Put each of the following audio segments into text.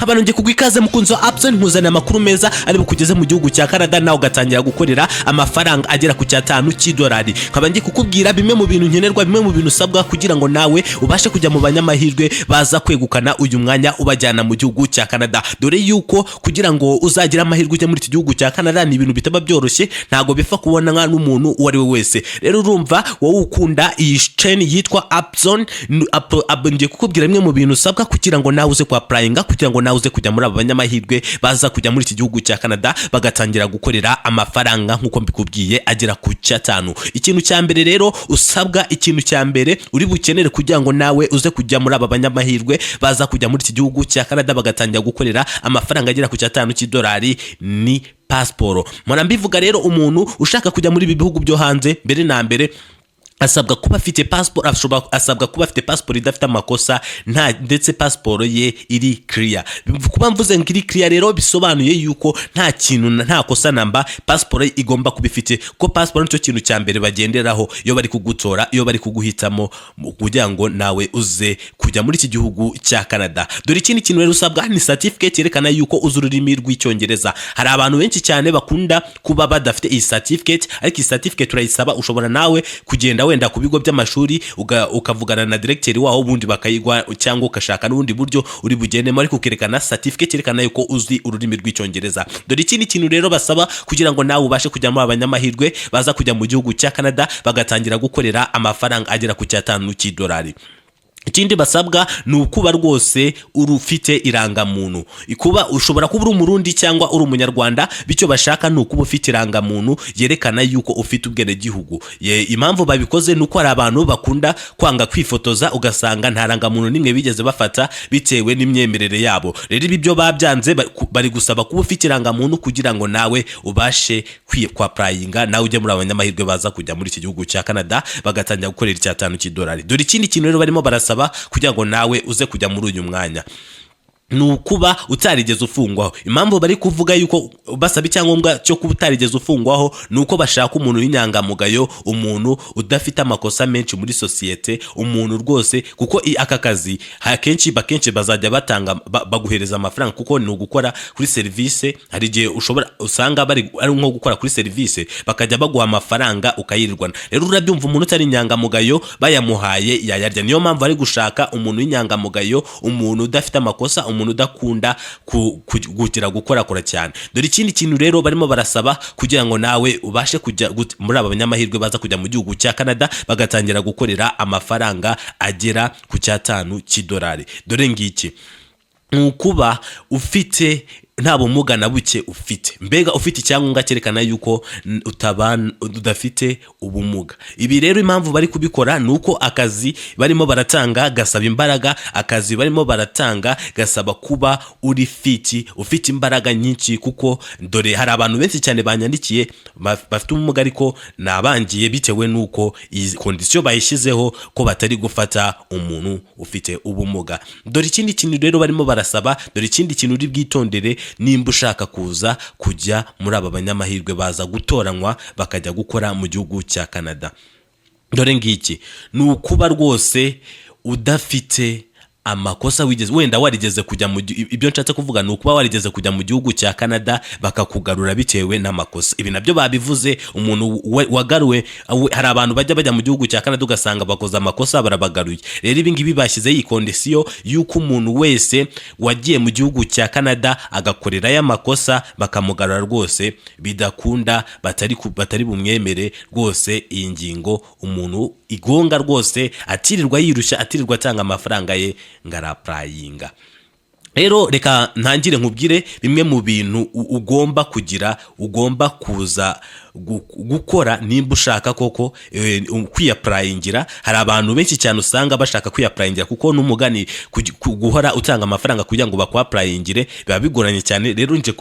Nkaba nongeye kugwa ikaze, mukunzi wa Upson, nkuzaniye amakuru meza ari bukugeze mu gihugu cya Canada, nawe ugatangira gukorera amafaranga agera ku cyatanu cy'idolari. Nkaba ngiye kukubwira bimwe mu bintu nkenerwa, bimwe mu bintu usabwa kugira ngo nawe ubashe kujya mu banyamahirwe baza kwegukana uyu mwanya ubajyana mu gihugu cya Canada. Dore yuko kugira ngo uzagire amahirwe ujye muri iki gihugu cya Canada ni ibintu bitaba byoroshye, ntabwo bipfa kubona n'umuntu uwo ari we wese. Rero urumva wowe ukunda iyi chain yitwa Upzone, ngiye kukubwira bimwe mu bintu usabwa kugira ngo nawe uze kwa-applyinga, kugira ngo nawe uze kujya muri aba banyamahirwe baza kujya muri iki gihugu cya Canada bagatangira gukorera amafaranga nk'uko mbikubwiye agera ku cyatanu. Ikintu cya mbere rero usabwa, ikintu cya mbere uri bukenere kugira ngo nawe uze kujya muri aba banyamahirwe baza kujya muri iki gihugu cya Canada bagatangira gukorera amafaranga agera ku cyatanu cy'idolari, ni pasiporo. Mpora mbivuga rero, umuntu ushaka kujya muri ibi bihugu byo hanze, mbere na mbere asabwa kuba afite pasiporo, asabwa kuba afite pasiporo idafite amakosa nta, ndetse pasiporo ye iri clear. Kuba mvuze ngo iri clear rero bisobanuye yuko nta kintu, nta kosa namba pasiporo ye igomba kuba ifite, kuko pasiporo nicyo kintu cya mbere bagenderaho iyo bari kugutora, iyo bari kuguhitamo kugira ngo nawe uze kujya muri iki gihugu cya Canada. Dore ikindi kintu rero usabwa ni certificate yerekana yuko uzi ururimi rw'Icyongereza. Hari abantu benshi cyane bakunda kuba badafite iyi certificate, ariko iyi certificate urayisaba. Ushobora nawe kugenda wenda ku bigo by'amashuri ukavugana na directeur waho, ubundi bakayigwa, cyangwa ugashaka n'ubundi buryo uri bugendemo, ariko ukerekana certificate yerekana yuko uzi ururimi rw'Icyongereza. Dore ikindi kintu rero basaba kugira ngo nawe ubashe kujya mu abanyamahirwe baza kujya mu gihugu cya Canada bagatangira gukorera amafaranga agera ku cyatanu cy'idolari. Ikindi basabwa ni ukuba rwose uri ufite irangamuntu. Kuba ushobora kuba uri Umurundi cyangwa uri Umunyarwanda, bityo bashaka ni ukuba ufite irangamuntu yerekana yuko ufite ubwenegihugu. Impamvu babikoze ni uko hari abantu bakunda kwanga kwifotoza, ugasanga nta rangamuntu n'imwe bigeze bafata bitewe n'imyemerere yabo. Rero ibi byo babyanze, bari gusaba kuba ufite irangamuntu kugira ngo nawe ubashe kwa-applyinga, nawe ujye muri abanyamahirwe baza kujya muri iki gihugu cya Canada bagatangira gukorera icyatanu cy'idolari. Dore ikindi kintu rero barimo barasaba kugira ngo nawe uze kujya muri uyu mwanya ni ukuba utarigeze ufungwaho. Impamvu bari kuvuga yuko basaba icyangombwa cyo kuba utarigeze ufungwaho ni uko bashaka umuntu w'inyangamugayo, umuntu udafite amakosa menshi muri sosiyete, umuntu rwose, kuko aka kazi akenshi bakenshi bazajya batanga baguhereza amafaranga, kuko ni ugukora kuri serivisi. Hari igihe ushobora usanga bari ari nko gukora kuri serivisi, bakajya baguha amafaranga ukayirirwana. Rero urabyumva, umuntu utari inyangamugayo bayamuhaye yayarya. Niyo mpamvu bari gushaka umuntu w'inyangamugayo, umuntu udafite amakosa, umuntu udakunda kugira gukorakora cyane. Dore ikindi kintu rero barimo barasaba kugira ngo nawe ubashe kujya muri aba banyamahirwe baza kujya mu gihugu cya Canada bagatangira gukorera amafaranga agera ku cyatanu cy'idolari. Dore ngiki: ni ukuba ufite nta bumuga na buke ufite, mbega ufite icyangombwa cyerekana yuko utabana udafite ubumuga. Ibi rero impamvu bari kubikora ni uko akazi barimo baratanga gasaba imbaraga, akazi barimo baratanga gasaba kuba uri fit, ufite imbaraga nyinshi, kuko dore hari abantu benshi cyane banyandikiye bafite ubumuga, ariko nabangiye bitewe n'uko iyi condition bayishyizeho ko batari gufata umuntu ufite ubumuga. Dore ikindi kintu rero barimo barasaba, dore ikindi kintu uri bwitondere nimba ushaka kuza kujya muri aba banyamahirwe baza gutoranywa bakajya gukora mu gihugu cya Canada. Dore ngiki: ni ukuba rwose udafite amakosa wigeze wenda warigeze kujya mu ibyo nshatse kuvuga ni ukuba warigeze kujya mu gihugu cya Canada bakakugarura bitewe n'amakosa. Ibi nabyo babivuze. Umuntu wagaruwe, hari abantu bajya bajya mu gihugu cya Canada ugasanga bakoze amakosa barabagaruye. Rero ibi ngibi bashyizeho iyi condition y'uko umuntu wese wagiye mu gihugu cya Canada agakorerayo amakosa bakamugarura, rwose bidakunda, batari bumwemere rwose. Iyi ngingo umuntu igonga rwose atirirwa yirushya, atirirwa atanga amafaranga ye ngo ara-applyinga. Rero reka ntangire nkubwire bimwe mu bintu ugomba kugira, ugomba kuza gukora nimba ushaka koko kwiya-applyingira. Hari abantu benshi cyane usanga bashaka kwiya-applyingira, kuko n'umugani guhora utanga amafaranga kugira ngo bakwa-applyingire biba bigoranye cyane. Rero ngiye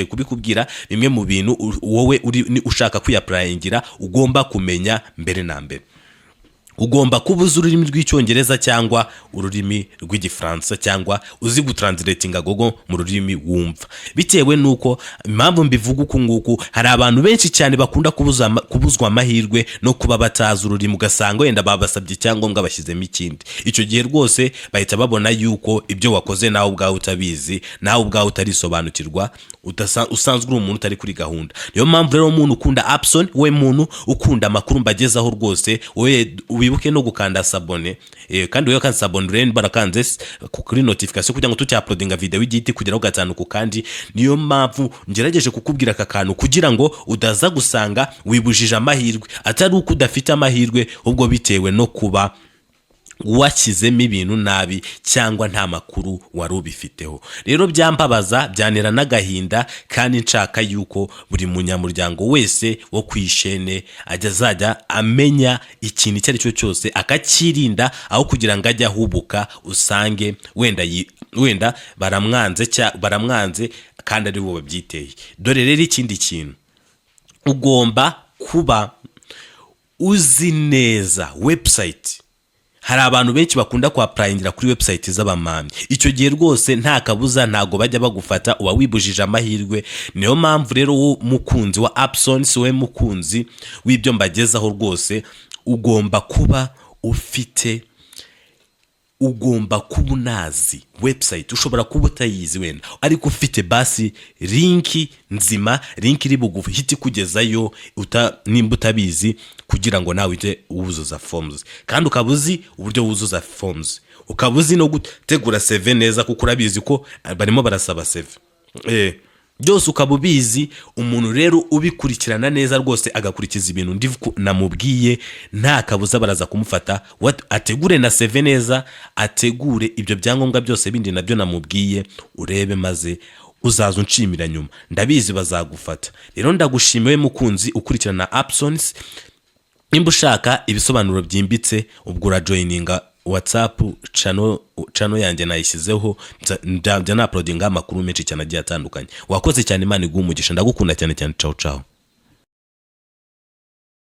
kubikubwira bimwe mu bintu wowe uri ushaka kwiya-applyingira ugomba kumenya mbere na mbere. Ugomba kuba uzi ururimi rw'Icyongereza cyangwa ururimi rw'Igifaransa, cyangwa uzi gutranslatinga Google mu rurimi wumva. Bitewe n'uko impamvu mbivuga uku nguku, hari abantu benshi cyane bakunda kubuzwa amahirwe no kuba batazi ururimi, ugasanga wenda babasabye icyangombwa bashyizemo ikindi. Icyo gihe rwose bahita babona yuko ibyo wakoze nawe ubwawe utabizi, nawe ubwawe utarisobanukirwa, usanzwe uri umuntu utari kuri gahunda. Niyo mpamvu rero, umuntu ukunda Apson, we muntu ukunda amakuru mbagezaho rwose, wowe wibuke no gukanda s'abonner, kandi wowe kandi s'abonner urebe barakanze kuri notification kugira ngo tucyauploadinga video igihite kugeraho gatanu ku kandi. Niyo mpamvu ngerageje kukubwira aka kantu, kugira ngo udaza gusanga wibujije amahirwe, atari uko udafite amahirwe, ahubwo bitewe no kuba washyizemo ibintu nabi cyangwa nta makuru wari ubifiteho. Rero byambabaza, byantera n'agahinda, kandi nshaka yuko buri munyamuryango wese wo ku ishene ajya azajya amenya ikintu icyo ari cyo cyose akacyirinda, aho kugira ngo ajye ahubuka usange wenda baramwanze baramwanze kandi ari bo babyiteye. Dore rero ikindi kintu: ugomba kuba uzi neza website. Hari abantu benshi bakunda kwapplyingira kuri website z'abamamyi. Icyo gihe rwose nta kabuza ntago bajya bagufata, uba wibujije amahirwe. Niyo mpamvu rero, wowe mukunzi wa Apson, si wowe mukunzi w'ibyo mbagezaho rwose, ugomba kuba ufite, ugomba kuba unazi website. Ushobora kuba utayizi wenda, ariko ufite basi link nzima, link iri bugufi ihita ikugezayo nimba utabizi, kugira ngo nawe ujye wuzuza forms, kandi ukaba uzi uburyo wuzuza forms, ukaba uzi no gutegura CV neza, kuko urabizi ko barimo barasaba CV, byose ukaba ubizi. Umuntu rero ubikurikirana neza rwose, agakurikiza ibintu ndi namubwiye, nta kabuza baraza kumufata. Ategure na CV neza, ategure ibyo byangombwa byose bindi nabyo namubwiye, urebe maze uzaza unshimira nyuma. Ndabizi bazagufata. Rero ndagushimiye mukunzi ukurikirana Apsons. Nimba ushaka ibisobanuro byimbitse, ubwo urajoininga WhatsApp channel yanjye, nayishyizeho, njya nauploadinga amakuru menshi cyane agiye atandukanye. Wakoze cyane, Imana iguhe umugisha. Ndagukunda cyane cyane. Ciao ciao.